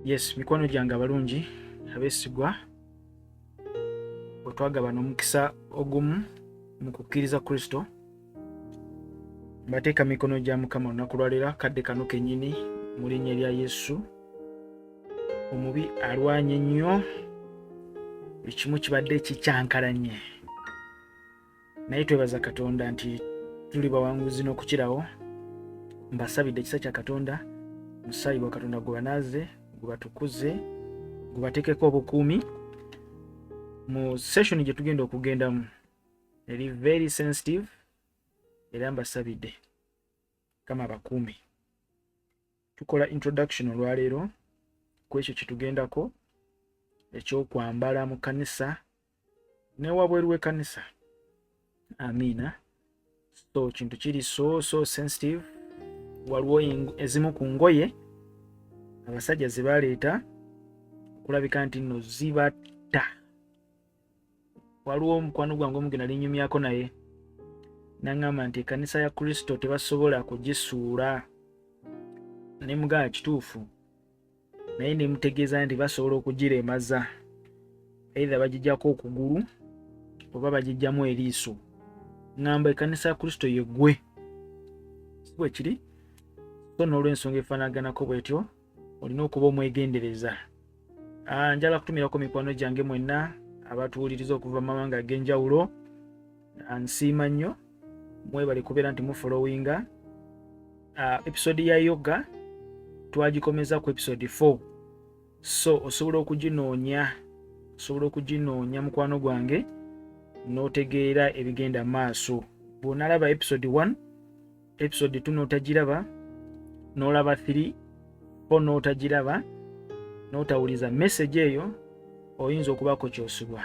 Yes, mikwano gyange abalungi abeesigwa, bwe twagabana omukisa ogumu mu kukkiriza Kristo, mbateeka mikono gya Mukama olunaku lwaleero, akadde kano kennyini, mu linnya lya Yesu. Omubi alwanye nnyo, buli kimu kibadde kikyankalanye, naye twebaza Katonda nti tuli bawanguzi n'okukirawo. Mbasabidde ekisa kya Katonda, musaayi gwa Katonda gubanaaze, gubatukuze, gubateekeko obukuumi mu session gye tugenda okugendamu. Eri very sensitive, era mbasabidde Kama abakuumi. Tukola introduction olwaleero ku ekyo kyetugendako ekyokwambala mu kanisa newabweru w'ekkanisa. Amiina. So kintu kiri so so sensitive. Waliwo ezimu ku ngoye abasajja ze baleeta okulabika nti nno zibatta. Waliwo omukwano gwange omu gwe nali nyumyako naye, naŋŋamba nti ekkanisa ya Kristo tebasobola kugisuula. Ne mugamba kituufu, naye ne mutegeeza nti basobola okugiremaza, either bagijjako okugulu oba bagijjamu eriiso. Ŋŋamba ekkanisa ya Kristo yeggwe, si bwe kiri? So n'olw'ensonga efaanaganako bwetyo, olina okuba omwegendereza. Njala kutumirako mikwano gyange mwenna abatuwuliriza okuva mu mawanga ag'enjawulo. Nsiima nnyo, mwebale kubeera nti mufollowinga. Episode ya yoga twagikomeza ku episode 4, so osobola okuginoonya, osobola okuginoonya mukwano gwange, n'otegeera ebigenda maaso. Bw'onalaba episode 1, episode 2 n'otagiraba, n'olaba 3, 4 n'otagiraba, n'otawuliza message eyo, oyinza okubaako kyosubwa.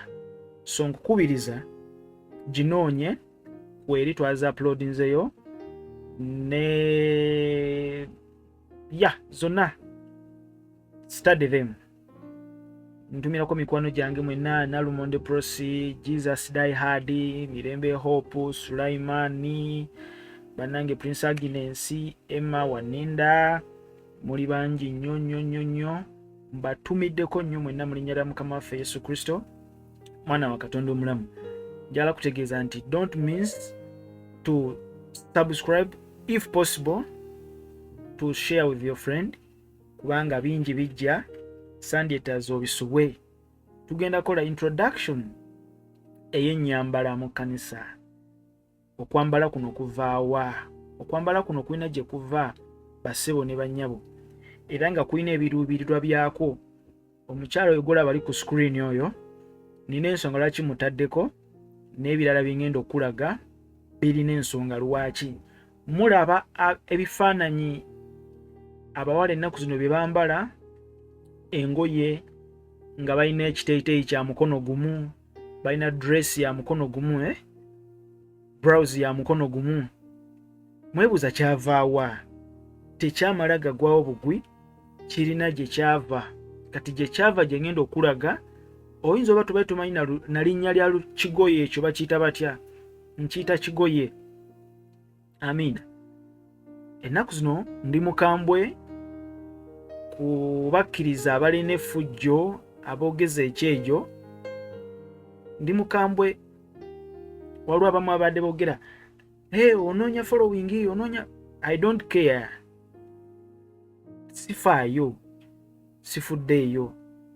So nkukubiriza ginoonye kweri twaza uploadinzeyo ne ya zonna, study them. Ntumirako mikwano gyange mwenna, Nalumonde Prosi, Jesus Die Hard, Mirembe Hope, Sulaimani bannange, Prince Agnes, Emma Waninda, muli bangi nnyo nnyo nnyo nnyo. Mbatumiddeko nnyo mwenna mu linnya lya Mukama waffe Yesu Kristo, mwana wa Katonda omulamu. Njala kutegeeza nti don't miss to subscribe, if possible to share with your friend, kubanga bingi bijja sandyetaaza obisubwe. Tugenda kola introduction ey'ennyambala mu kkanisa. Okwambala kuno kuvaawa? Okwambala kuno kulina gye kuva, bassebo ne bannyabo, era nga kulina ebiruubirirwa byakwo. Omukyala oyo gwolaba ali ku screen oyo, nina ensonga lwaki mutaddeko, n'ebirala bingenda okulaga birina ensonga lwaki. Mulaba ebifaananyi abawala ennaku zino bye bambala, engoye nga balina ekiteeyiteeyi kya mukono gumu, balina dress ya mukono gumu, blouse ya mukono gumu. Mwebuuza kyavaawa? Tekyamala gagwawo bugwi, kirina gye kyava. Kati gye kyava gye ngenda okulaga. Oyinza oba tubali tumanyi na linnya lya kigoye ekyo, bakiyita batya? Nkiyita kigoye. Amiina. Ennaku zino ndi mukambwe ku bakkiriza abalina effujjo, aboogeza ekyejo. Ndi mukambwe. Waliwo abamu abadde boogera, "Hey, onoonya following, onoonya." I don't care, sifaayo, sifuddeeyo,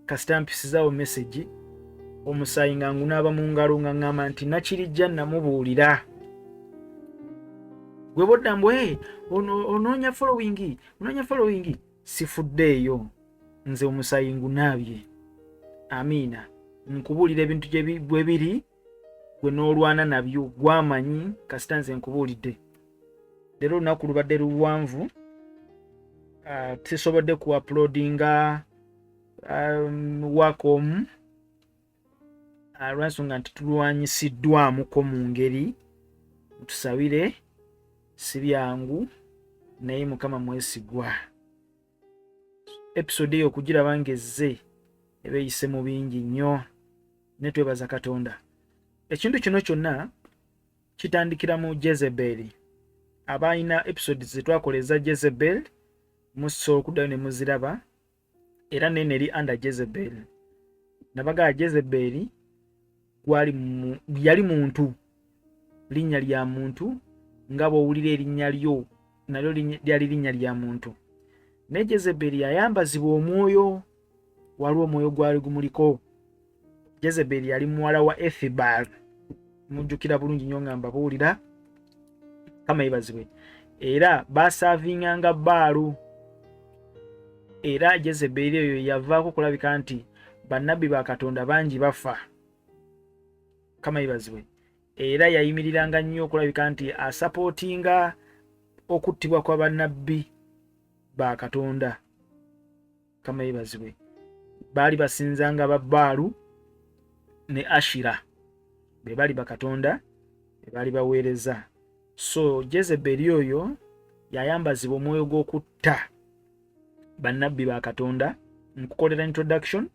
kasita mpisizaawo message. Omusaayi nga ngunaaba mu ngalo nga ŋŋamba nti nakirijja namubuulira. Gwe bodda mbu, "Hey, onoonya following, onoonya following." Sifuddeeyo, nze omusaayi ngunaabye. Amiina. Nkubuulira ebintu bwe biri, gwe n'olwana nabyo, gwamanyi, kasita nze nkubuulidde. Leero olunaku lubadde luwanvu, sisobodde ku uploadinga wakomu lwansonga nti tulwanyisiddwamuko mu ngeri. Tusabire, si byangu, naye Mukama mwesigwa. Episode eyo okugiraba ng'ezze eba eyise mu bingi nnyo, ne twebaza Katonda. Ekintu kino kyonna kitandikira mu Jezeberi. Abalina episodes zetwakola eza Jezebel, musobola okuddayo ne muziraba. Era nene eri under Jezebel. Nabagaa Jezebeli gwali yali muntu, linnya lya muntu, nga bw'owulira erinnya lyo nalyo lyali linnya lya muntu. Naye Jezebeli yayambazibwa omwoyo, waliwo omwoyo gwali gumuliko. Jezebeli yali muwala wa Ethibal, mujjukira bulungi nnyo nga mbabuulira. Kama yebazibwe. Era basaavinganga Baalu. Era Jezebeli oyo yavaako okulabika nti bannabbi ba Katonda bangi bafa. Kama yebazibwe. Era yayimiriranga nnyo okulabika nti asapootinga okuttibwa kwa bannabbi ba Katonda. Kama yebazibwe. Baali basinzanga ba Baalu ne Ashira, be bali bakatonda be baali baweereza. So Jezebeli oyo yayambazibwa omwoyo gw'okutta bannabbi ba Katonda. Nkukolera introduction,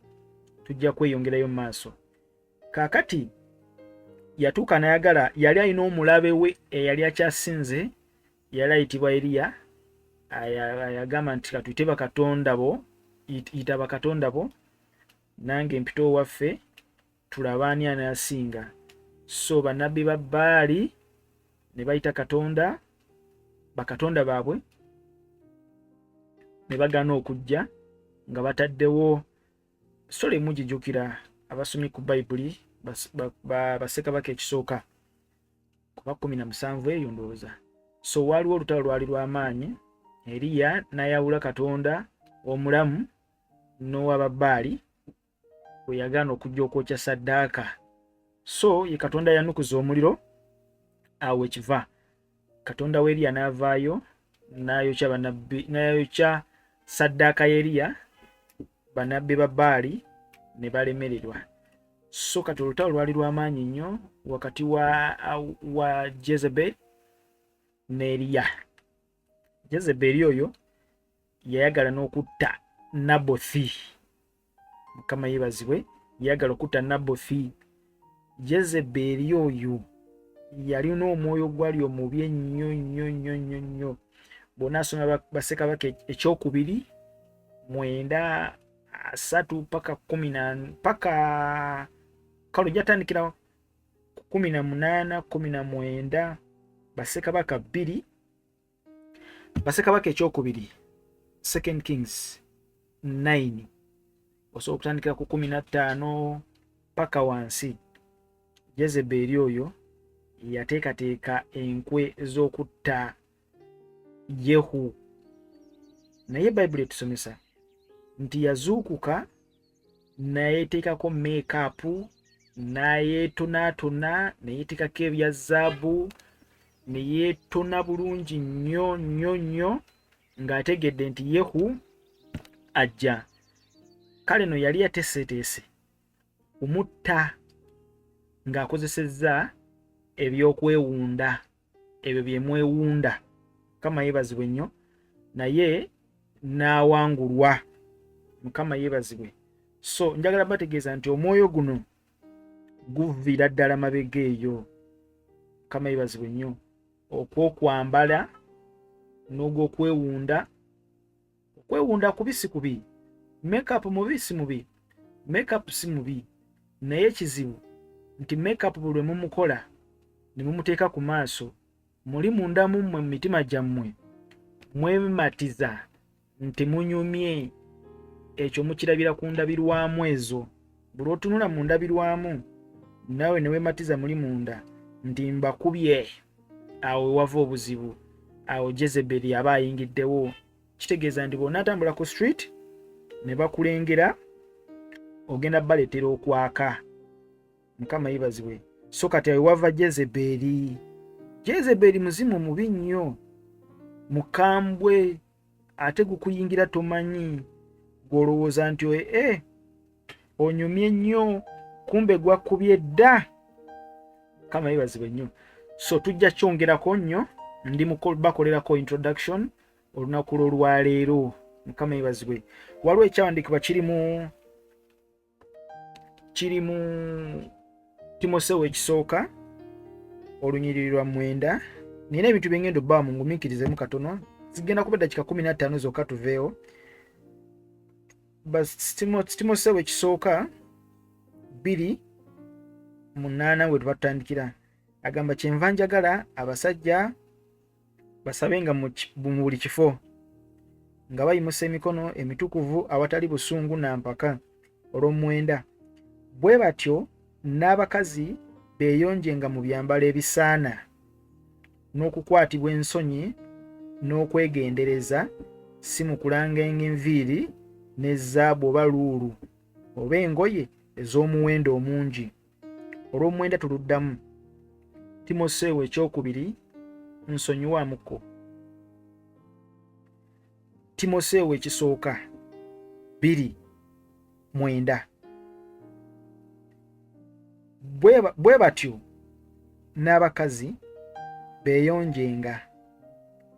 tujja kweyongerayo mu maaso. Kaakati yatuuka nayagala, yali alina omulabe we eyali akyasinze, yali ayitibwa Eriya. Ayagamba nti katuyite bakatonda bo, yita bakatonda bo, nange mpite owaffe, tulabe ani anasinga. So bannabbi ba Baali ne bayita Katonda bakatonda baabwe, ne bagaana okujja nga bataddewo sole. Mugijjukira abasomi ku Bayibuli, bassekabaka ekisooka kuba 17 eyo ndowooza. So waaliwo olutalo lwali lw'amaanyi. Eriya n'ayawula Katonda omulamu n'owababaali bwe yagaana okujja okwokya saddaaka. So ye Katonda yanukuza omuliro awo ekiva Katonda wa Eriya n'avaayo n'ayokya bannabbi, n'ayokya saddaaka y'Eriya, bannabbi ba Baali ne balemererwa. So kati olutalo lwali lw'amaanyi nnyo wakati wa Jezebel ne Eriya. Jezebeli oyo yayagala n'okutta Nabothi. Mukama yeebazibwe. Yayagala okutta Nabothi. Jezebeli oyo yalina omwoyo gwali omubi ennyo nnyo nnyo nnyo nnyo. Bw'onaasoma Bassekabaka ekyokubiri 9:30 paka kumi na paka kale ojja tandikira 18, 19, Bassekabaka 2, Bassekabaka ekyokubiri, Second Kings 9, osobola okutandikira ku 15 paka wansi. Jezeberi oyo yateekateeka enkwe z'okutta Yehu, naye Bayibuli etusomesa nti yazuukuka nayeteekako makeup, nayeetonaatona, neyeteekako ebya zaabu, neyeetona bulungi nnyo nnyo nnyo ng'ategedde nti Yehu ajja. Kale no yali yateeseteese kumutta ng'akozesezza ebyokwewunda ebyo bye mwewunda. Mukama yeebazibwe nnyo. Naye n'awangulwa. Mukama yeebazibwe. So njagala bategeeza nti omwoyo guno guviira ddala mabega eyo. Mukama yeebazibwe nnyo. Okwokwambala n'ogwokwewunda, okwewunda kubi si kubi, makeup mubi si mubi, makeup si mubi, naye kizibu nti makeup buli lwe mumukola ne mumuteeka ku maaso, muli munda mu mmwe, mu mitima gyammwe mwematiza nti munyumye. Ekyo mukirabira ku ndabirwamu ezo. Buli otunula mu ndabirwamu naawe ne weematiza muli munda nti mbakubye, awo wewava obuzibu. Awo Jezeberi aba ayingiddewo. Kitegeeza nti bw'onaatambula ku street ne bakulengera, ogenda baleetera okwaka. Mukama yeebazibwe. So kati awo wava Jezeberi. Jezeberi muzimu mubi nnyo, mukambwe, ate gukuyingira tomanyi. Gw'olowooza nti e onyumye nnyo, kumbe gwakubye dda. Mukama yeebazibwe nnyo. So tujja kyongerako nnyo, ndi bakolerako introduction olunaku lw'olwaleero. Mukama yeebazibwe. Waliwo ekyawandiikibwa kiri mu Timosewo ekisooka olunyiriri lwa 9. Nina ebintu byengenda obbaawa, mungumiikirizemu katono, zigenda kuba eddakiika 15 zokka tuveewo. Timoseewo ekisooka 2:8 we tubatandikira, agamba, "Kyenva njagala abasajja basabenga mu buli kifo, nga bayimusa emikono emitukuvu awatali busungu na mpaka." Olw'omwenda, "Bwe batyo n'abakazi beeyonjenga mu byambalo ebisaana n'okukwatibwa ensonyi n'okwegendereza, si mu kulangenga enviiri ne zaabu oba luulu oba engoye ez'omuwendo omungi." Olw'omwenda tuluddamu Timoseewo ekyokubiri, nsonyiwamuko, Timoseewo ekisooka 2:9, "Bwe batyo n'abakazi beeyonjenga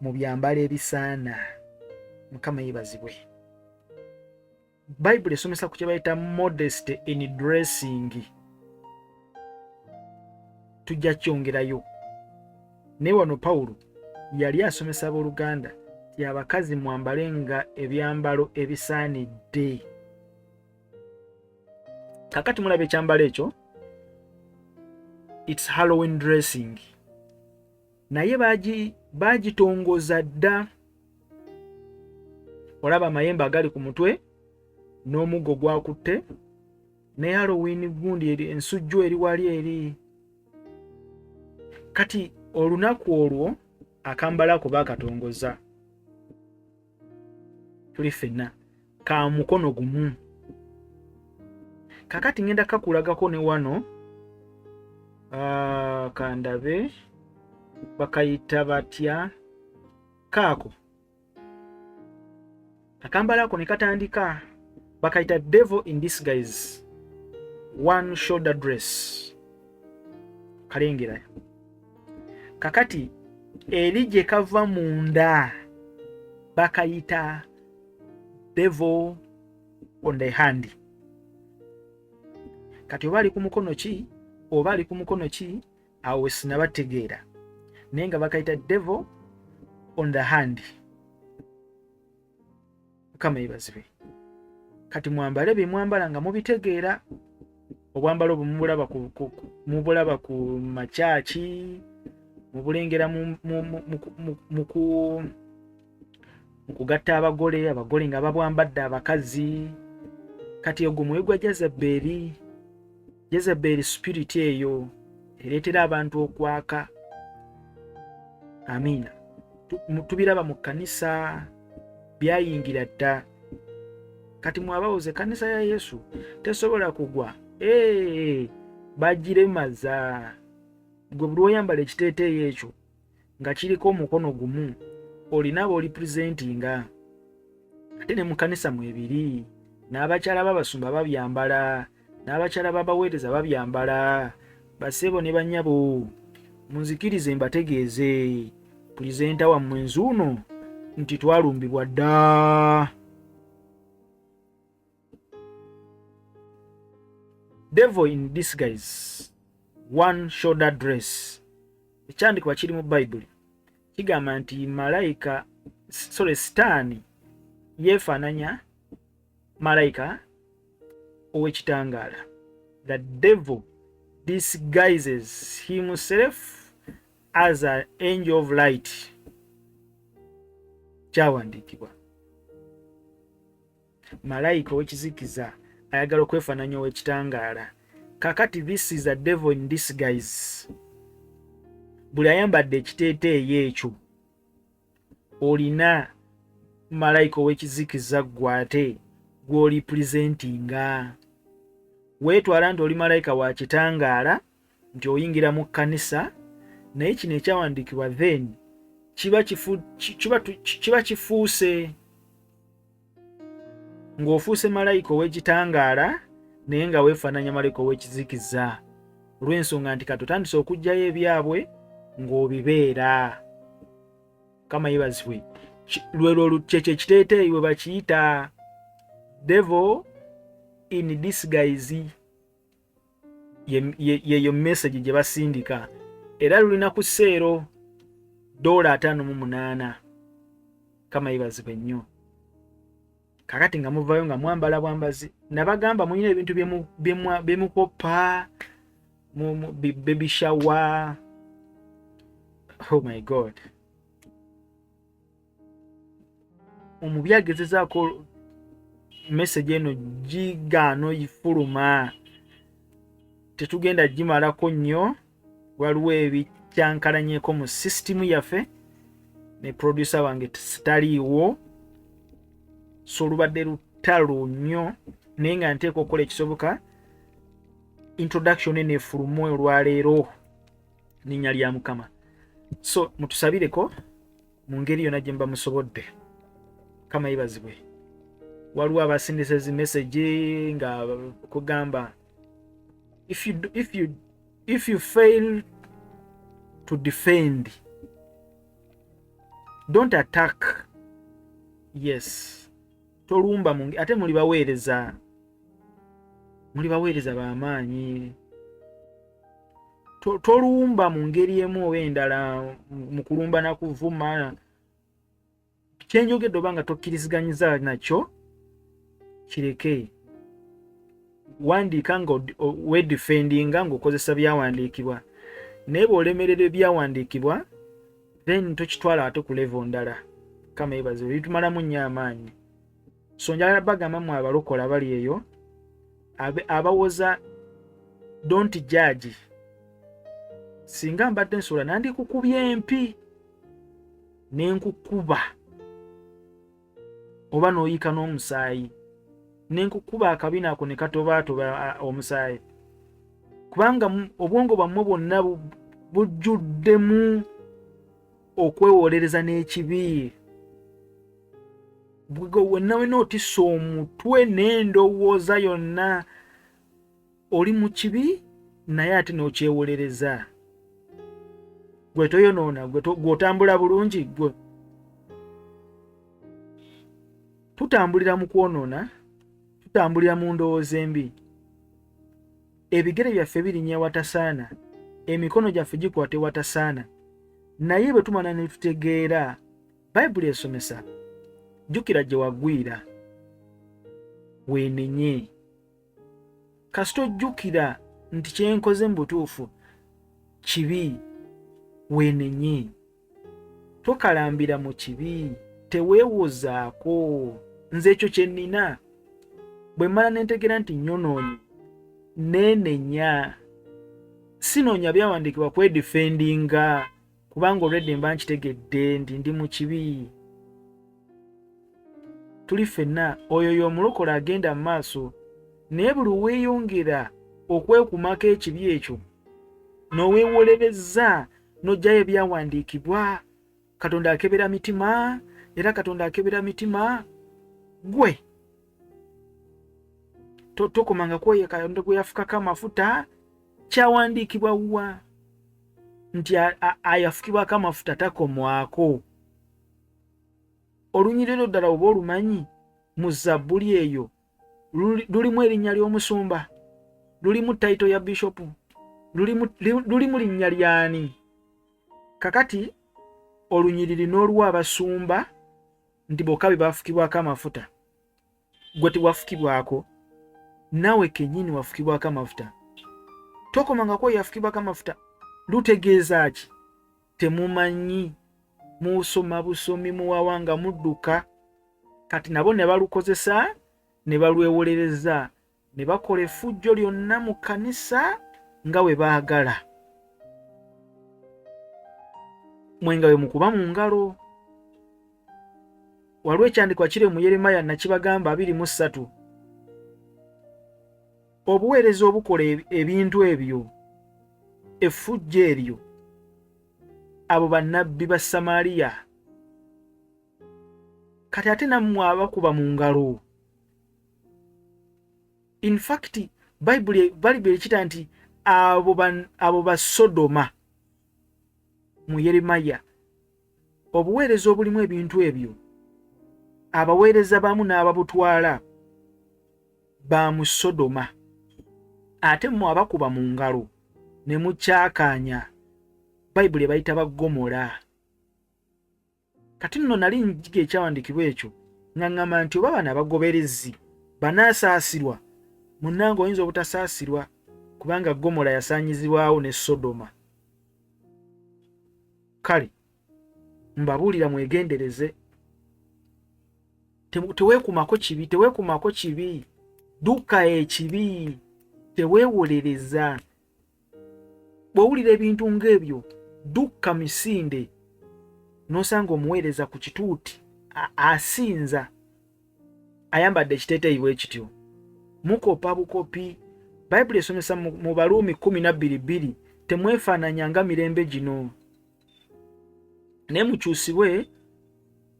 mu byambalo ebisaana." Mukama yeebazibwe. Bayibuli esomesa ku kye bayita modesty in dressing. Tujja kyongerayo, naye wano Pawulo yali asomesa abooluganda ti abakazi mwambale nga ebyambalo ebisaanidde. Kakati mulaba ekyambalo ekyo, it's Halloween dressing, naye bagitongoza dda. Olaba amayembe agali ku mutwe n'omuggo gwakutte ne Halloween gundi eri ensujju eri wali eri. Kati olunaku olwo akambalako baakatongoza, tuli ffenna ka mukono gumu. Kakati ngenda kakulagako ne wano, kandabe bakayita batya kaako akambala ako ne katandika, bakayita devil in disguise one shoulder dress. Kalengera kakati eri gye kava munda, bakayita devil on the hand. Kati oba ali ku mukono ki, oba ali ku mukono ki, awo sinabategeera, naye nga bakayita devil on the hand. Mukama yebazibwe. Kati mwambale bye mwambala nga mubitegeera. Obwambalo obwo mubulaba ku makyaki, mubulengera mu kugatta abagole, abagole nga babwambadde abakazi. Kati ogwo mwoyo gwa Jezeberi, Jezeberi spirit eyo ereetera abantu okwaka. Amiina. Tubiraba mu kkanisa, byayingira dda. Kati mwabawoza ekkanisa ya Yesu tesobola kugwa, bagiremaza. Gwe buli oyambala ekiteeteeyi ekyo nga kiriko omukono gumu, olina b'oli presentinga. Ate ne mu kkanisa mwebiri, n'abakyala b'abasumba babyambala, n'abakyala b'abaweereza babyambala. Baseebo ne bannyabo, munzikirize mbategeeze, presenter wammwe nzuuno, nti twalumbibwa dda. Devil in disguise one shoulder dress. Ekyandikibwa kiri mu Bayibuli kigamba nti malayika, sorry, Sitaani yeefaananya malayika ow'ekitangaala. The devil disguises himself as an angel of light. Kyawandiikibwa, malayika ow'ekizikiza ayagala okwefaananya ow'ekitangaala. Kakati this is a devil in disguise. Buli ayambadde ekiteeteeyi ekyo, olina malayika ow'ekizikiza ggwe ate gw'oli presentinga. Weetwala nti oli malayika wa kitangaala, nti oyingira mu kkanisa, naye kino ekyawandiikibwa then kiba kifuuse ng'ofuuse malayika ow'ekitangaala, naye nga weefaananya malayika ow'ekizikiza, olw'ensonga nti kati otandise okuggyayo ebyabwe ng'obibeera. Kama yebazibwe. Lwelwo kyekyo ekiteeteeyi we bakiyita devil in disguise. Yeyo message gye basindika, era lulina ku sale $58. Kama yebazibwe nnyo. Kakati nga muvayo nga mwambala bwambazi, nabagamba mulina ebintu byemukoppa baby shower. Oh my God, omubi agezezaako message eno gigaano ifuluma, tetugenda gimalako nnyo. Waliwo ebikyankalanyeko mu sisitimu yaffe ne producer wange taliiwo, so olubadde lutalo nnyo, naye nga nteeka okukola ekisoboka introduction eno efulume olwaleero ninnya lya Mukama. So mutusabireko mu ngeri yonna gye muba musobodde. Mukama yebazibwe. Waliwo abasindise zi message nga kugamba if you fail to defend, don't attack. Yes, tolumba mu ate muli baweereza, muli baweereza b'amaanyi. Tolumba mu ngeri emu oba endala, mu kulumba na kuvuma. Kyenjogedde oba nga tokkiriziganyiza nakyo, kireke. Wandiika nga wedefendinga ng'okozesa byawandiikibwa, naye bw'olemerera ebyawandiikibwa, then tokitwala ate ku level ndala. Kama yebaze, bitumalamu nnyo amaanyi. So njagala bagamba mmwe abalokola bali eyo abawoza, don't judge. Singa mbadde nsobola, nandikukubye empi nenkukuba oba n'oyiika n'omusaayi, nenkukuba akabina ako ne katobaatoba omusaayi, kubanga obwongo bwammwe bwonna bujjuddemu okwewolereza n'ekibi. Wenna wena otissa omutwe n'endowooza yonna oli mu kibi, naye ate n'okyewolereza. Gwe toyonoona, gwe otambula bulungi. Gwe tutambulira mu kwonoona, tutambulira mu ndowooza embi, ebigere byaffe birinnya ewatasaana, emikono gyaffe gikwata ewatasaana. Naye bwe tumala ne tutegeera, Bayibuli esomesa, jjukira gye wagwira, weenenye. Kasita ojjukira nti kyenkoze mu butuufu kibi, weenenye, tokalambira mu kibi, teweewozaako. Nze ekyo kye nnina, bwe mmala ne ntegeera nti nnyonoonye, neenenya, sinoonya byawandiikibwa kwedifendinga, kubanga olwedde mba nkitegedde nti ndi mu kibi. Tuli ffenna, oyo y'omulokole agenda mu maaso, naye buli weeyongera okwekumako ekibi ekyo n'oweewolereza n'oggyayo ebyawandiikibwa, Katonda akebera mitima, era Katonda akebera mitima. Gwe tokomanga kwoyo Katonda gwe yafukako amafuta. Kyawandiikibwa wa nti ayafukibwako amafuta takomwako? Olunyiriro ddala oba olumanyi mu Zabbuli eyo, lulimu erinnya ly'omusumba, lulimu tayito ya bishopu, lulimu linnya lyani? Kakati olunyiriri n'oluwa abasumba nti bokka be bafukibwako amafuta, gwe tewafukibwako? Naawe kennyini wafukibwako amafuta. Tokomangako yafukibwako amafuta lutegeeza ki? Temumanyi, musoma busomi, muwawa nga mudduka. Kati nabo ne balukozesa ne balwewolereza ne bakola effujjo lyonna mu kkanisa nga bwe baagala, mwe nga bwe mukuba mu ngalo. Waliwo ekyandikwa kiri mu Yeremaya, nakibagamba, 23. Obuweereza obukola ebintu ebyo, effujjo eryo, abo bannabbi ba Samaliya. Kati ate nammwe abakuba mu ngalo, in fact Bayibuli ekita nti abo basodoma mu Yeremaya. Obuweereza obulimu ebintu ebyo, abaweereza bamu n'ababutwala ba mu Sodoma. Ate mmwe abakuba mu ngalo ne mukyakaanya, Bayibuli ebayita ba Gomola. Kati nno nali njiga ekyawandiikibwa ekyo. Nga ŋŋamba nti oba bano abagoberezi banaasaasirwa, munnange oyinza obutasaasirwa, kubanga Gomola yasaanyizibwawo ne Sodoma. Kale mbabuulira mwegendereze, teweekumako kibi, teweekumako kibi, dduka ekibi, teweewolereza. Bw'owulira ebintu ng'ebyo, dduka misinde n'osanga omuweereza ku kituuti asinza ayambadde ekiteeteeyi bwe kityo. Mukopa bukopi. Bayibuli esomesa mu Baruumi 12:2, temwefaananya nga mirembe gino, naye mukyusibwe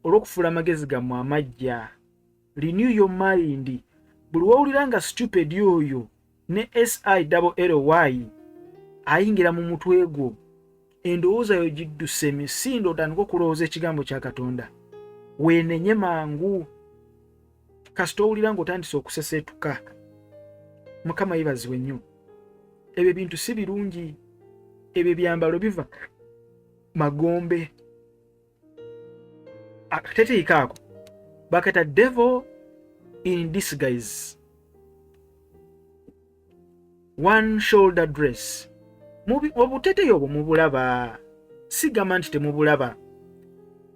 olw'okufuula amagezi gammwe amaggya. Renew your mind. Buli w'owulira nga stupid oyo ne SILLY ayingira mu mutwe gwo, endowooza yo gidduse emisinde, otandika okulowooza ekigambo kya Katonda, weenenye mangu kasita owulira ng'otandise okuseseetuka. Mukama yebazibwe nnyo. Ebyo ebintu si birungi, ebyo ebyambalo biva magombe. Akateteyi kaako bakata devil in disguise, one shoulder dress. Obuteteyi obwo mubulaba, sigamba nti temubulaba.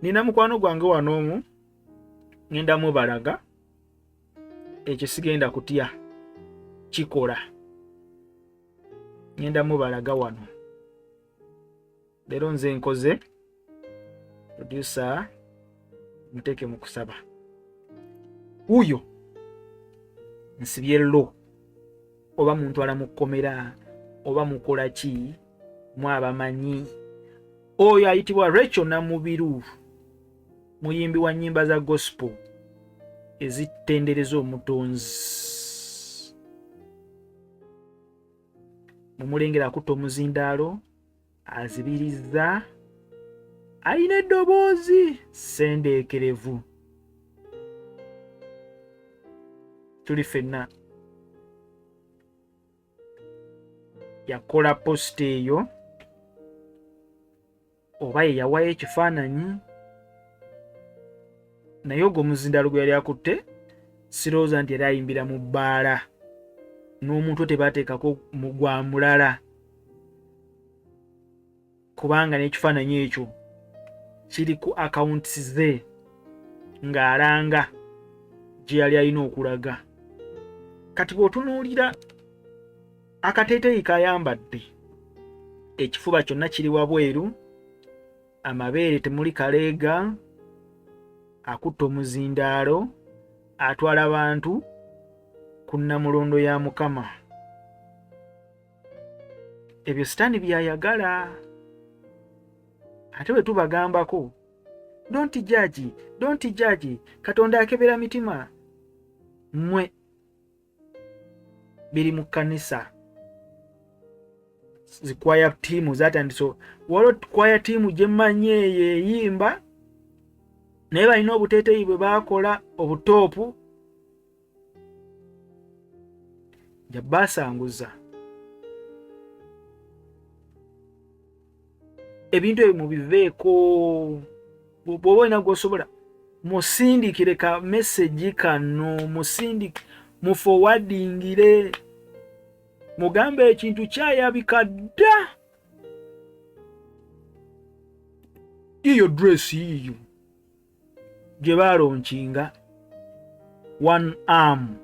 Nina mukwano gwange wano omu, ngenda mubalaga, ekyo sigenda kutya kikola, ngenda mubalaga wano leero. Nze nkoze producer, muteeke mu kusaba. Wuuyo nsibye lo, oba muntwala mu kkomera oba mukola ki, mwabamanyi. Oyo ayitibwa Rachel Namubiru, muyimbi wa nnyimba za gospel ezitendereza omutonzi. Mumulengera akutta omuzindaalo, azibiriza, alina eddoboozi ssendeekerevu. Tuli ffenna yakola post eyo, oba ye yawayo ekifaananyi, naye ogwo omuzindaalo gwe yali akutte sirowooza nti yali ayimbira mu bbaala, n'omuntu tebateekako gwa mulala, kubanga n'ekifaananyi ekyo kiri ku akawunti ze ng'alanga gye yali alina okulaga. Kati bw'otunuulira akateeteeyi kayambadde, ekifuba kyonna kiri wabweru, amabeere temuli kaleega, akutte omuzindaalo, atwala bantu ku nnamulondo ya Mukama. Ebyo sitaani byayagala. Ate bwe tubagambako, don't judge, don't judge, Katonda akebera mitima. Mmwe biri mu kkanisa, zikwaya tiimu zatandise. Waliwo kwaya tiimu gye mmanyi eyo eyimba, naye balina obuteeteeyi bwe baakola obutoopu, nja basanguza ebintu ebyo mubiveeko. Bw'oba olina gwosobola, musindikire ka message kano, musindike, muforwardingire, mugambe ekintu kyayabika dda. Iyo dress yiyo gye balonkinga one arm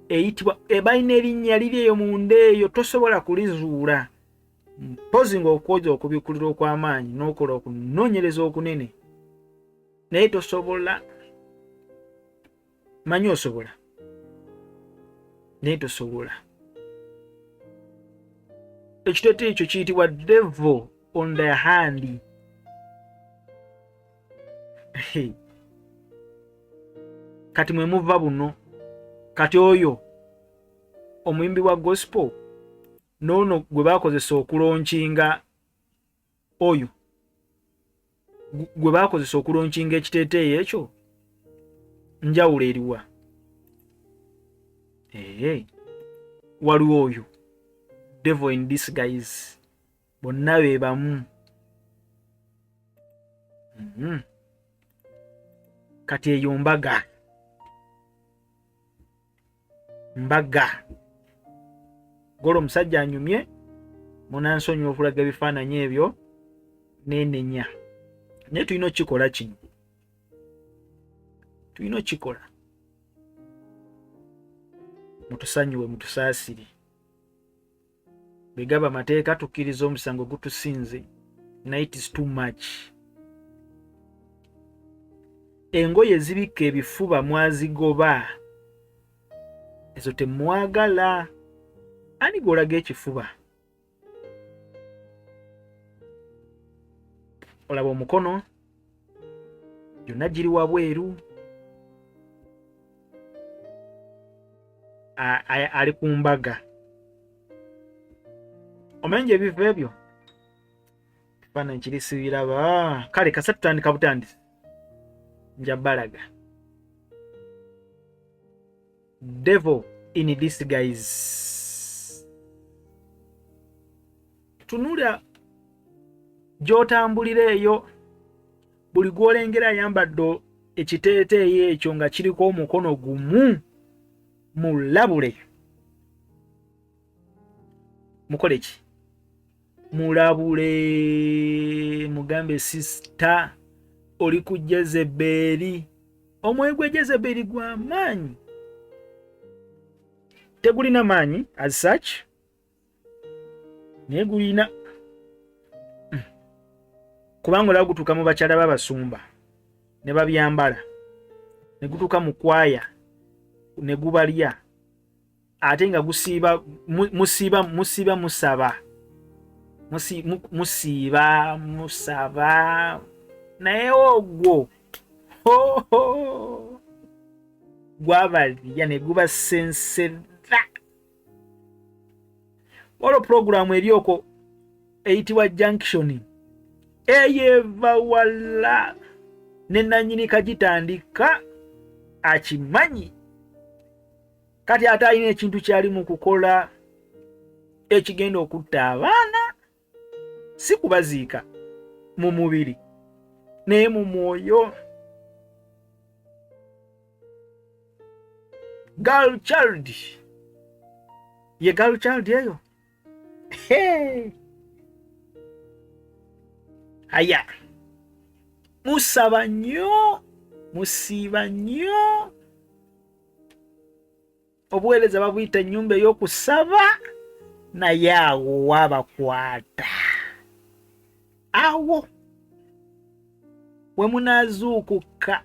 eyitibwa, ebalina erinnya liri eyo munda eyo, tosobola kulizuula mpozi ng'okwoza okubikkulira okw'amaanyi n'okola okunoonyereza okunene, naye tosobola. Manyi osobola, naye tosobola. Ekiteeteeyi ekyo kiyitibwa devil on the hand. Kati mwe muva buno. Kati oyo omuyimbi wa gospel n'ono gwe bakozesa okulonkinga, oyo gwe bakozesa okulonkinga ekiteeteeyi ekyo, njawulo eriwa? Ee, waliwo oyo devil in disguise, bonna be bamu. Kati eyo mbaga mbaga gola omusajja anyumye, munansonyiwa okulaga ebifaananyi ebyo nenenya, naye tulina okukikola kino, tulina okukikola. Mutusonyiwe, mutusaasire. Bwe gaba amateeka tukkiriza omusango gutusinze, naye it is too much. Engoye ezibikka ebifuba mwazigoba, ezo temwagala. Ani gw'olaga ekifuba? Olaba omukono gyonna giri wabweru, ali ku mbaga. Omanyi ebifo ebyo ekifaananyi kiri sibiraba. Kale kasa tutandika butandisi, nja balaga devil in disguise. Tunula gy'otambulira eyo, buli gw'olengera ayambadde ekiteeteeyi ekyo nga kiriko omukono gumu, mulabule. Mukole ki? Mulabule, mugambe, "Sister, oli ku Jezeberi." Omwoyo gwa Jezeberi gwa maanyi, tegulina maanyi as such, naye gulina, kubanga olaba gutuuka mu bakyala b'abasumba ne babyambala, ne gutuuka mu kwaya ne gubalya, ate nga gusiiba musiiba musiiba musaba, musiiba musaba, naye ogwo gwabalya ne gubasensera. Waliwo puroguramu eri okwo eyitibwa Junction, eyo eva wala, ne nanyini kagitandika akimanyi. Kati ate alina ekintu kyali mu kukola ekigenda okutta abaana, si kubaziika mu mubiri naye mu mwoyo. Girl child ye girl child eyo. Hey. Aya, musaba nnyo, musiiba nnyo, obuweereza babuyita ennyumba ey'okusaba, naye awo wabakwata awo we munaazuukuka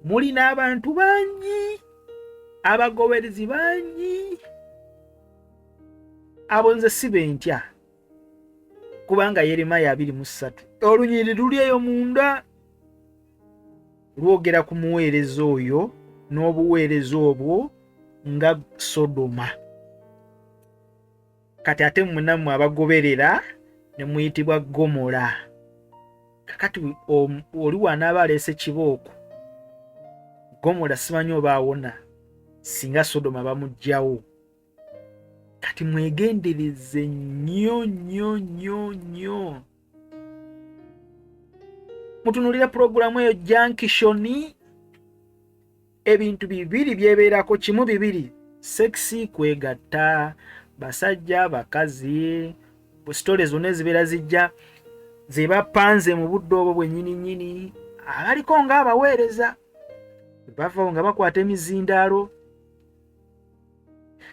mulina abantu bangi, abagoberezi bangi. Abo nze si bentya, kubanga Yeremaya 23 olunyiriri luli eyo munda lwogera ku muweereza oyo n'obuweereza obwo nga Sodoma. Kati ate mmwe nammwe abagoberera ne muyitibwa Gomola. Kakati oli wanaaba aleese kibooko, Gomola simanyi oba awona singa Sodoma bamuggyawo. Kati mwegendereze nnyo nnyo nnyo nnyo, mutunulire puroguramu eyo Junction. Ebintu bibiri byebeerako, kimu bibiri: sex, kwegatta, basajja, bakazi, story zonna ezibeera zijja zebapanze mu budde obwo bwennyini nnyini. Abaliko ng'abaweereza bavawo nga bakwata emizindaalo.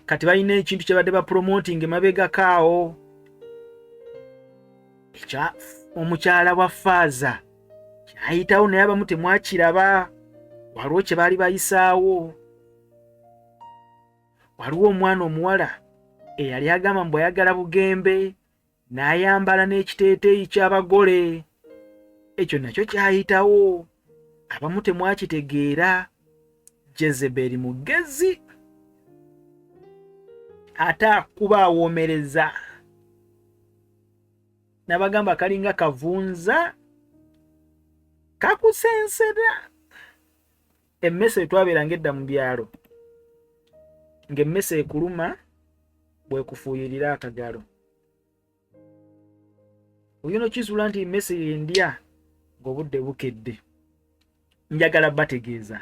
Kati balina ekintu kye badde bapromoting emabegako awo, ekya omukyala wa faaza kyayitawo, naye abamu temwakiraba. Waliwo kye baali bayisaawo, waliwo omwana omuwala eyali agamba mbu ayagala bugembe n'ayambala n'ekiteeteeyi ky'abagole, ekyo nakyo kyayitawo, abamu temwakitegeera. Jezeberi mugezi, ate akuba awoomereza. Nabagamba kalinga kavunza kakusensera. Emmese twabeeranga edda mu byalo, ng'emmese ekuluma bwekufuuyirira akagalo, oyina okizuula nti emmese yendya ng'obudde bukedde. Njagala bategeeza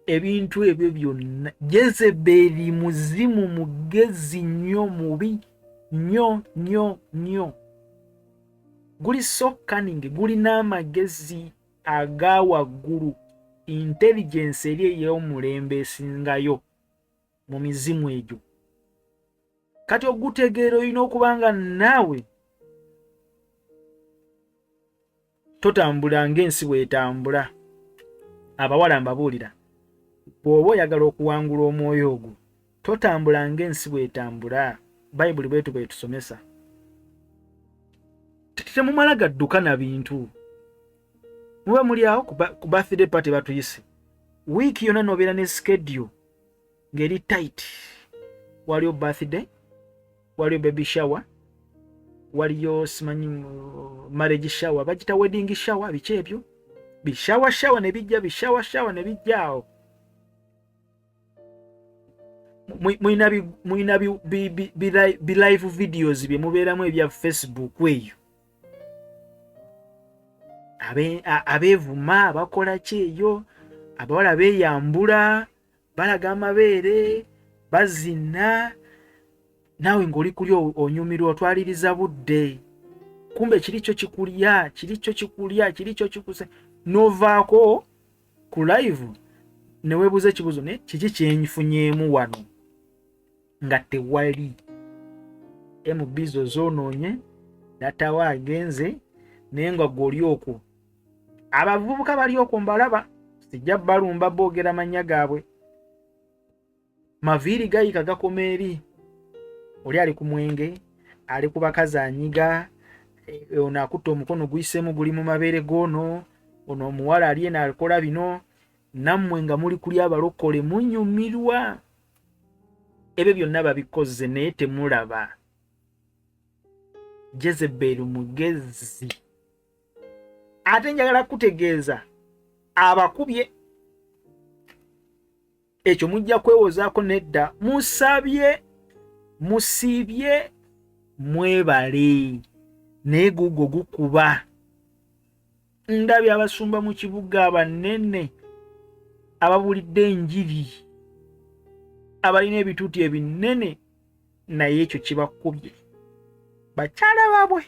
ebintu ebyo byonna. Jezeberi muzimu mugezi nnyo, mubi nnyo nnyo nnyo, guli so cunning, gulina amagezi aga waggulu, intelligence eri ey'omulembe esingayo mu mizimu egyo. Kati ogutegeera olina okuba nga naawe totambula ng'ensi bw'etambula. Abawala mbabuulira, bw'oba oyagala okuwangula omwoyo ogwo, totambula ng'ensi bw'etambula. Bayibuli bwetu bwetusomesa, temumala gadduka na bintu. Muba muli awo ku birthday party, batuyise wiiki yonna, nobeera ne schedule ng'eri tight. Waliyo birthday, waliyo baby shower, waliyo simanyi marriage shower, bagita wedding shower, biki ebyo bishower shower ne bijja, bishower shower ne bijja awo. Mulina bi live videos bye mubeeramu ebya Facebook eyo, abeevuma bakola ki eyo, abawala beeyambula, balaga amabeere, bazina, naawe ng'oli kuli onyumirwa, otwaliriza budde, kumbe kiri kyo kikulya, kiri kyo kikulya, kiri kyo kikuse, n'ovaako ku live ne weebuuza ekibuuzo, naye kiki kyenfunyeemu wano nga tewali? MB zo zoonoonye, data wo agenze, naye nga gwe oli okwo. Abavubuka bali okwo mbalaba, sijja balumba, boogera mannya gaabwe, maviiri gayika gakoma eri, oli ali ku mwenge, ali ku bakazi anyiga, ono akutte omukono guyiseemu guli mu mabeere g'ono, ono omuwala ali eno akola bino, nammwe nga muli kuli abalokole munyumirwa. Ebyo byonna babikoze naye temulaba. Jezeberi mugezi. Ate njagala kutegeeza abakubye ekyo mujja kwewozaako nedda. Musabye, musiibye, mwebale, naye gugo gukuba. Ndabye abasumba mu kibuga abanene ababulidde enjiri, abalina ebituuti ebinene, naye ekyo kibakubye bakyala baabwe.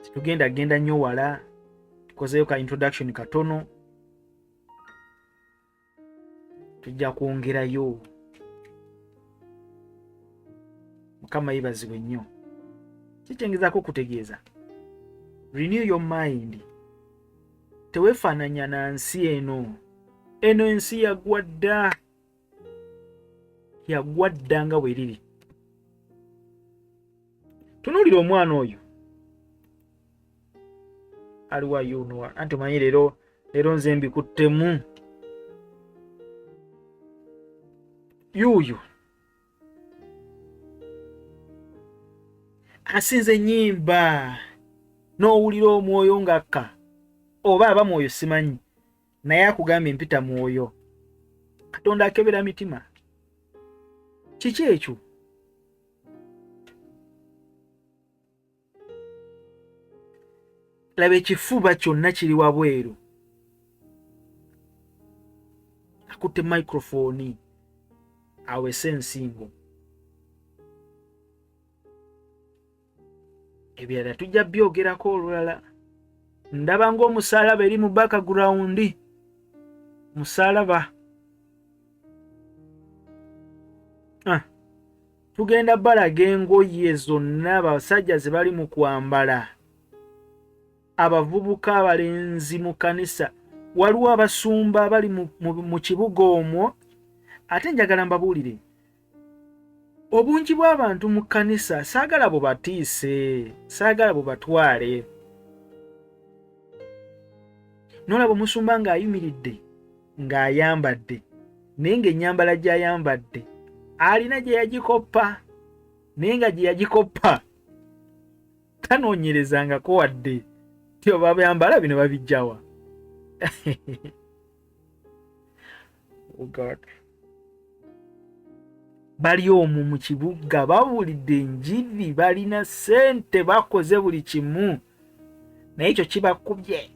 Titugenda genda nnyo wala, tukozeyo ka introduction katono, tujja kwongerayo. Mukama yebazibwe nnyo. Kikyengezaako okutegeeza, renew your mind, teweefaananya na nsi eno. Eno ensi yagwa dda, yagwa dda nga bwe riri. Tunuulira omwana oyo aliwa yuno, anti omanyi leero leero nze mbikuttemu. Yuuyo asinza ennyimba n'owulira omwoyo ng'akka, oba aba mwoyo simanyi, naye akugambye mpita mwoyo. Katonda akebera mitima. Kiki ekyo? Laba ekifuba kyonna kiri wabweru, akutte microphone awese ensingo. Ebirala tujja byogerako olulala. Ndaba ng'omusaalaba eri mu background, musaalaba. Tugenda balaga engoye zonna abasajja ze bali mu kwambala, abavubuka abalenzi mu kanisa. Waliwo abasumba abali mu kibuga omwo. Ate njagala mbabuulire, obungi bw'abantu mu kkanisa saagala bubatiise, saagala bubatwale. Nolaba omusumba ng'ayimiridde ng'ayambadde, naye ng'ennyambala gy'ayambadde alina gye yagikoppa, naye nga gye yagikoppa tanoonyerezangako wadde ti oba byambala bino babijjawa. Oh God. Bali omwo mu kibuga bawulidde enjiri, balina ssente, bakoze buli kimu, naye ekyo kibakubye.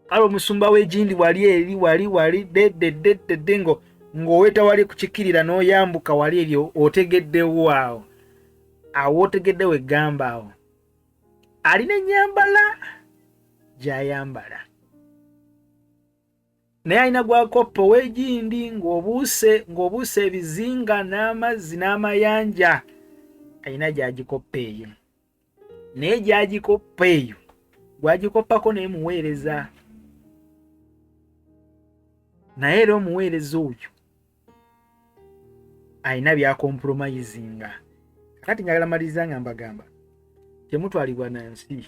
Kale omusumba w'egindi wali eri wali wali deddeddeddedde ngo ng'oweta wali kukikirira n'oyambuka wali eri otegeddewo awo awo otegeddewo eggamba awo alina ennyambala gy'ayambala naye alina gwakoppa ow'egindi ng'obuuse ng'obuuse ebizinga n'amazzi n'amayanja alina gy'agikoppa eyo naye gy'agikoppa eyo gwagikoppako naye muweereza naye era omuweereza oyo alina byakompromisinga. Kakati njagala maliriza nga mbagamba temutwalibwa na nsi,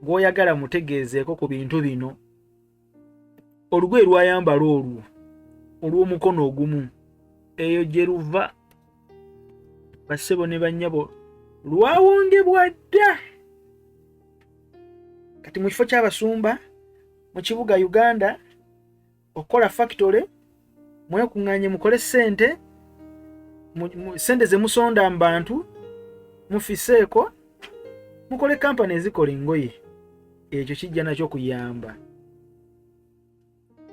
gw'oyagala mutegeezeeko ku bintu bino. Olugoye lwayambala olwo olw'omukono ogumu eyo gye luva bassebo ne bannyabo lwawongebwa dda. Kati mu kifo ky'abasumba mu kibuga Uganda okukola factory, mwekuŋŋaanye mukole ssente, ssente ze musonda mu bantu mufiseeko, mukole kampani ezikola engoye. Ekyo kijja nakyo kuyamba,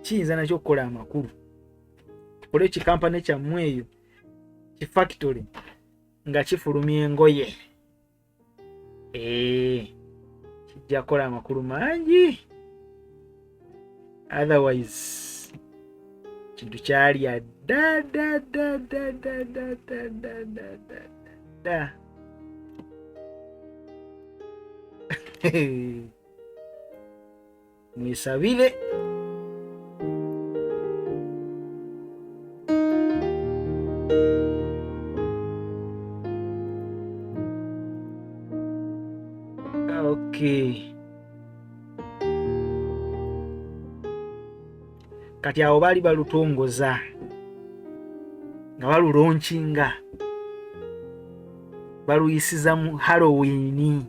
kiyinza nakyo okukola amakulu. Tukole ekikampani kyammwe eyo kifactory nga kifulumya engoye, kijja kukola amakulu mangi. Otherwise kintu kyalya dda dda dda dda dda dda dda dda dda dda dda. Mwesabire. Okay. Kati awo baali balutongoza nga balulonkinga baluyisiza mu Halloween.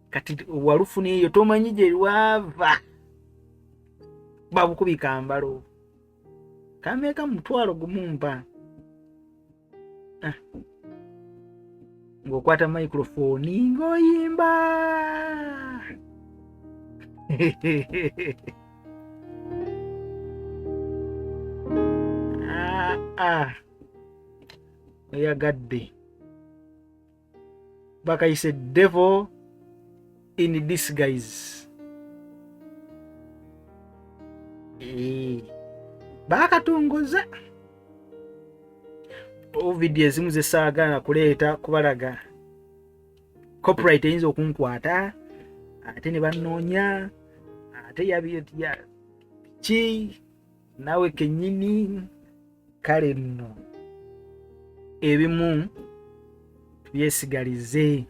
Kati walufuna eyo tomanyi gye lwava, babukubi kambalo kameeka 10,000 mpa ng'okwata microphone ng'oyimba. Oyagadde bakayise devil in disguise. Bakatongoza vidiyo ezimu zesaagala kuleeta kubalaga, copyright eyinza okunkwata ate ne bannoonya ate ya ki nawe kennyini. Kale nno ebimu tubyesigalize,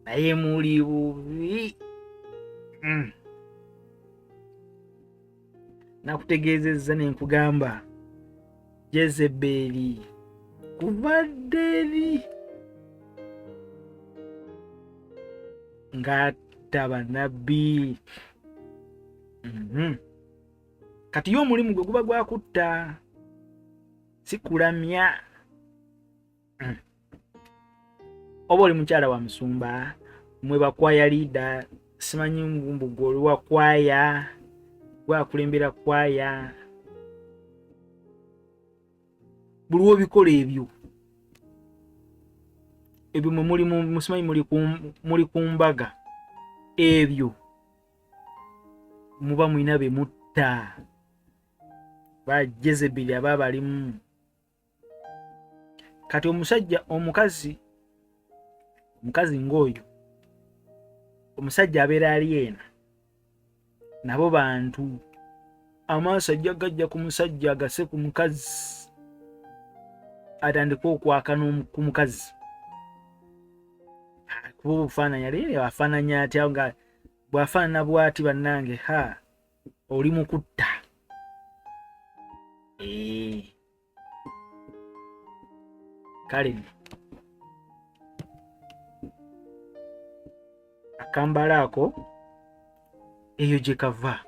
naye muli bubi. Nakutegeezezza ne nkugamba Jezebeli kuva dda eri ng'atta bannabbi. Kati ye omulimu gwe guba gwakutta, si kulamya. Oba oli mukyala wa musumba, mwe bakwaya leader, simanyi mbu gwe oli wa kwaya, gwakulembera kwaya, buli wobikola ebyo ebyo mwe muli musimanyi muli ku mbaga, ebyo muba mulina be mutta, ba Jezebeli aba balimu. Kati omusajja omukazi omukazi ng'oyo omusajja abeera ali ena nabo bantu, amaaso ajja gajja ku musajja agase ku mukazi, atandike okwaka ku mukazi kuba obufaananyi ali afaananya atya nga bw'afaanana bw'ati bannange, ha oli mukutta. Kale akambala ako Eyo gye kava.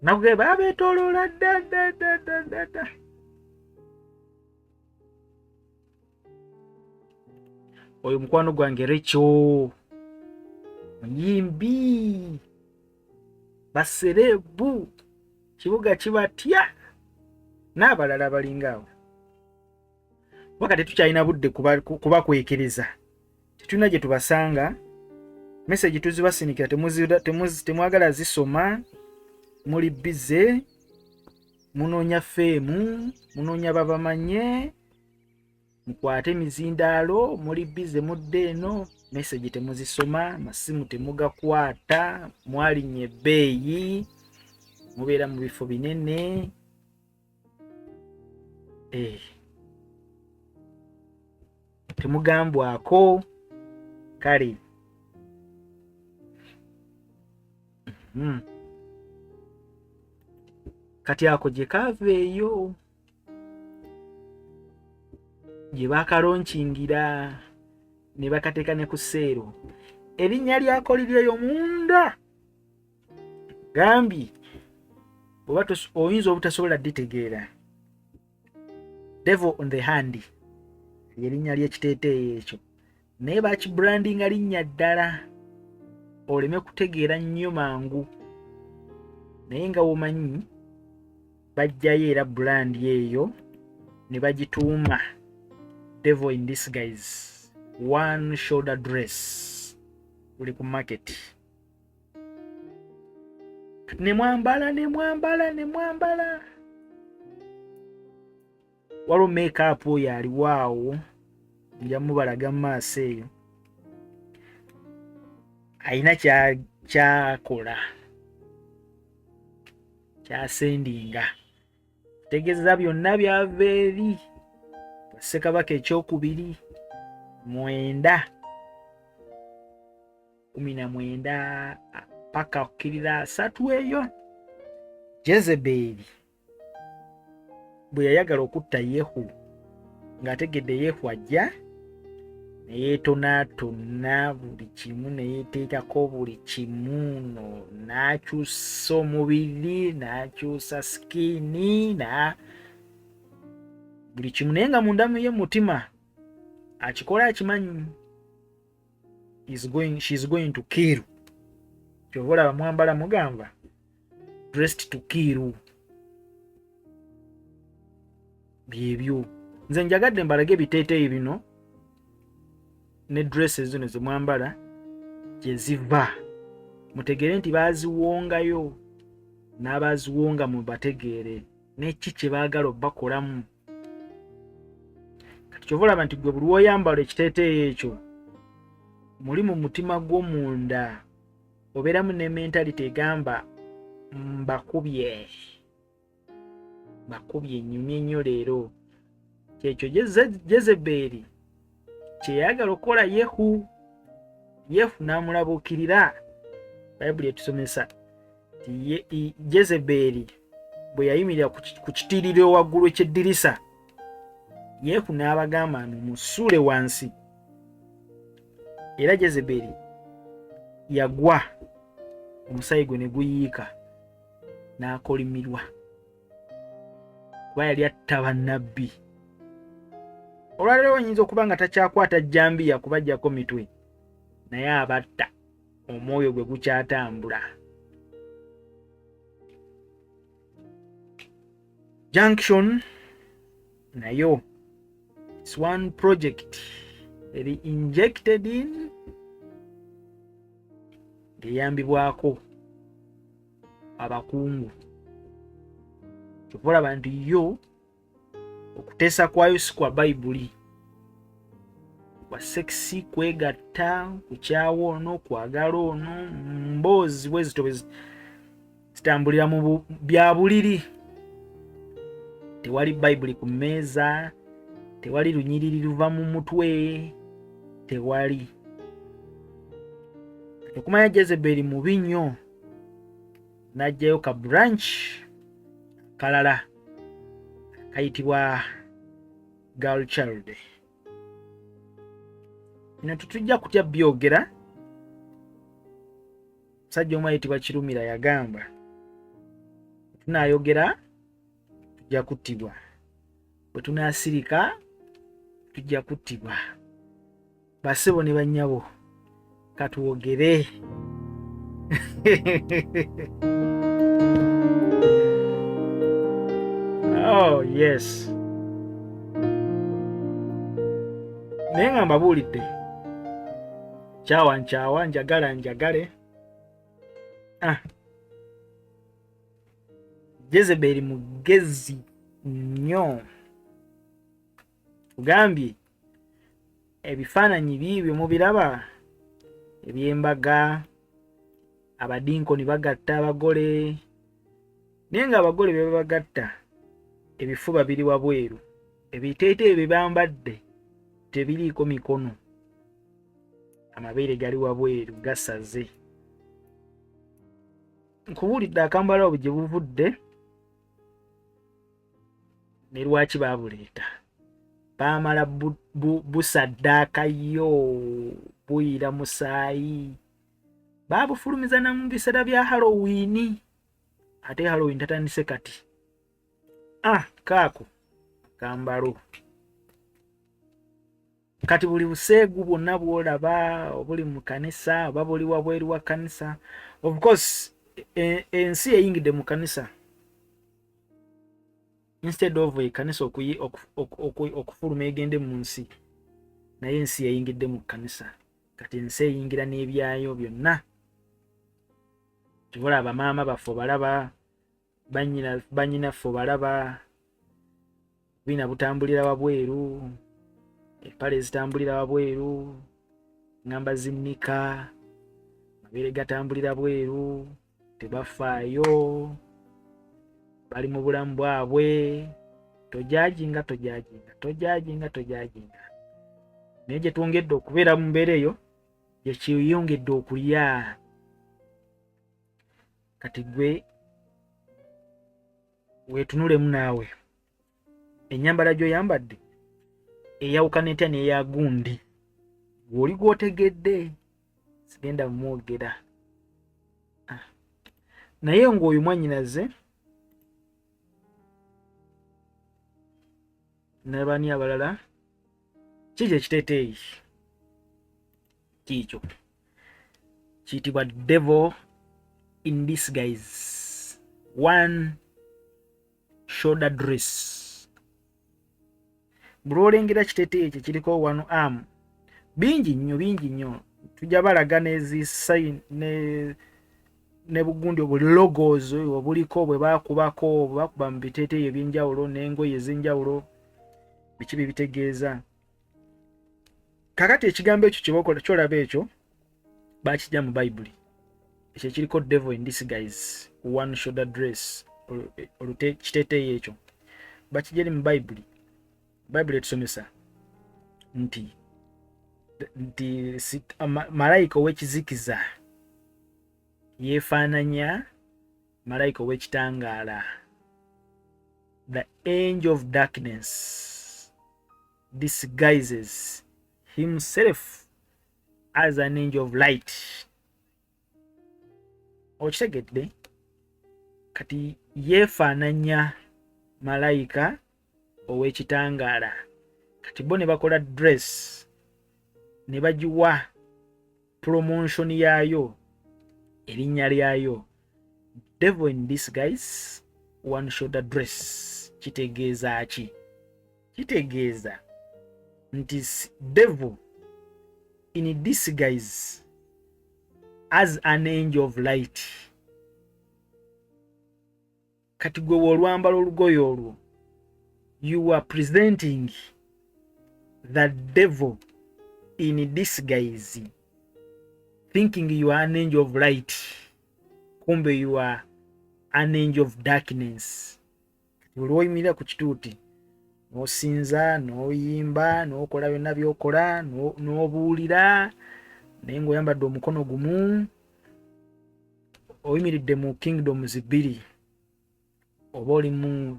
Nakugee babeetoloola dda dda dda dda dda dda. Oyo mukwano gwange Recho muyimbi, baserebu kibuga kibatya n'abalala balinga awo. Kuba tetukyalina budde kubakwekereza, tetulina gye tubasanga. Message tuzibasinikira, temwagala zisoma, muli bize munoonya fame, munoonya babamanye, mukwate emizindaalo, muli bize mudde eno, message temuzisoma, masimu temugakwata, mwalinnya ebbeeyi, mubeera mu bifo binene. Temugambwako kale. Kati ako gye kaava eyo gye bakalonkingira ne bakateeka ne ku seero, erinnya lyako liri eyo munda. Gambye oba oyinza obutasobola ditegeera. Devil on the hand lyerinnya ly'ekiteeteeyi ekyo, naye bakibrandinga linnya ddala oleme kutegeera nnyo mangu, naye nga womanyi bajjayo era brand eyo ne bagituuma Devil in Disguise one shoulder dress. Uli ku market ne mwambala ne mwambala ne mwambala. Waliwo makeup oyo aliwaawo, nja mubalaga mu maaso eyo, alina kyakola kyasendinga tegeeza byonna byava eri Ssekabaka ekyokubiri 9:19 paka kukkirira 30 eyo. Jezebeeri bwe yayagala okutta Yehu, ng'ategedde Yehu ajja, neyeetonaatona buli kimu, neyeeteekako buli kimu, no n'akyusa omubiri, n'akyusa skin na buli kimu, naye nga mundamu ye mutima akikola akimanyi she's going to kill. Kyova olaba mwambala mugamba dressed to kill. Byebyo nze njagadde mbalage ebiteeteeyi bino ne dresses zino zemwambala gye ziva, mutegeere nti baaziwongayo n'abaziwonga, mubategeere neki kye baagala obbakolamu. Kati kyova olaba nti gwe buli woyambala ekiteeteeyi ekyo, muli mu mutima gw'omunda obeeramu ne mentality egamba mbakubye, bakubye, nyumye nnyo leero. Kyekyo Jezebeeri kyeyagala okukola Yehu. Yehu n'amulabuukirira. Bayibuli etusomesa ti Jezebeeri bwe yayimirira ku kitiiriro waggulu eky'eddirisa, Yehu n'abagamba nti musuule wansi, era Jezebeeri yagwa, omusaayi gwe ne guyiika, n'akolimirwa kuba yali atta bannabbi. Olwaleero oyinza okuba nga takyakwata jjambiya kubajjako mitwe, naye abatta omwoyo gwe gukyatambula. Junction nayo it's one project eri injected in ng'eyambibwako abakungu. Kyova olaba nti yo okuteesa kwayo si kwa Bayibuli, kwa sex, kwegatta, kukyawa ono, kwagala ono, mboozi bwe zito bwe zitambulira mu bya buliri. Tewali Bayibuli ku mmeeza, tewali lunyiriri luva mu mutwe, tewali. Okumanya Jezeberi mubi nnyo, n'aggyayo ka branch kalala kayitibwa girl child. Bino tetujja kutya byogera. Musajja omu ayitibwa Kirumira yagamba, tunaayogera tujja kuttibwa, bwe tunaasirika tujja kuttibwa. Basebo ne bannyabo, katwogere. Oh yes, naye nga mbabuulidde, kyawa nkyawa, njagala njagale. Ah. Jezeberi mugezi nnyo. Ugambye ebifaananyi biibyo mubiraba eby'embaga, abadinkoni bagatta abagole, naye nga abagole be babagatta ebifuba biri wabweru, ebiteeteeyi bye bambadde tebiriiko mikono, amabeere gali wabweru gasaze. Nkubuulidde akambala obwo gye buvudde ne lwaki baabuleeta. Baamala busaddaaka yo buyira musaayi, baabufulumiza na mu biseera bya Halloween, ate Halloween tatandise kati. Ah, kaako kambalo. Kati buli buseegu bwonna bw'olaba obuli mu kanisa oba buli wabweru wa kanisa, of course ensi eyingidde mu kanisa instead of ekanisa okufuluma egende mu nsi, naye ensi yayingidde mu kanisa. Kati ensi eyingira n'ebyayo byonna. Kivola abamaama baffe obalaba, banyinaffe obalaba, bina butambulira wabweru, empale zitambulira wabweru, ngamba zinnika, mabeere gatambulira bweru, tebafaayo, bali mu bulamu bwabwe. Tojajinga, tojajinga, tojajinga, tojajinga. Naye gye twongedde okubeera mu mbeera eyo, gye kiyongedde okulya. Kati gwe weetunulemu naawe, ennyambala gy'oyambadde eyawukana etya n'eya gundi gw'oli gw'otegedde? Sigenda mwogera. Ah. Naye ng'oyo mwannyinaze nabani abalala, kiki ekiteeteeyi kiikyo kiyitibwa devil in disguise one shoulder dress. Buli olengera kiteeteeyi ekyo kiriko one arm, bingi nnyo, bingi nnyo. Tujja balaga nezisain ne bugundi obuli logos obuliko bwe bakubako, bwe bakuba mu biteeteeyi ebyenjawulo n'engoye ez'enjawulo, biki bye bitegeeza. Kakati ekigambo ekyo kyebakola kyolaba ekyo bakijja mu Bayibuli, ekyo ekiriko devil in disguise one shoulder dress, kiteeteeyi ekyo bakijja eri mu Bayibuli. Bayibuli etusomesa nti malayika ow'ekizikiza yeefaananya malayika ow'ekitangaala. The angel of darkness disguises himself as an angel of light. Okitegedde? Kati yeefaananya malayika ow'ekitangaala. Kati bo ne bakola dress ne bagiwa promotion yaayo, erinnya lyayo devil in disguise one shoulder dress. Kitegeeza ki? Kitegeeza nti devil in disguise as an angel of light. Kati gwe woolwambala olugoye olwo, you are presenting the devil in disguise, thinking you are an angel of light, kumbe you are an angel of darkness. Kati buli woyimirira ku kituuti n'osinza, n'oyimba, n'okola byonna by'okola, n'obuulira, naye ng'oyambadde omukono gumu, oyimiridde mu kingdoms bbiri, oba oli mu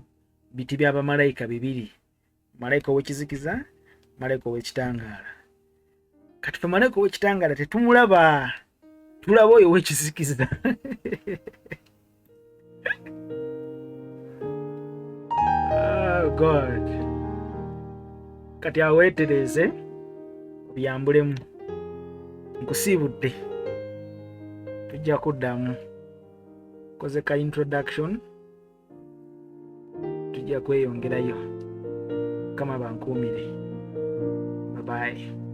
biti bya bamalayika bibiri, malayika ow'ekizikiza, malayika ow'ekitangaala. Kati fe malayika ow'ekitangaala tetumulaba, Tulaba oyo wekizikiza. Oh God, kati aweetereze obyambulemu. Nkusiibudde, tujja kuddamu koze ka introduction, tujja kweyongerayo. Kama bankuumire, babaye.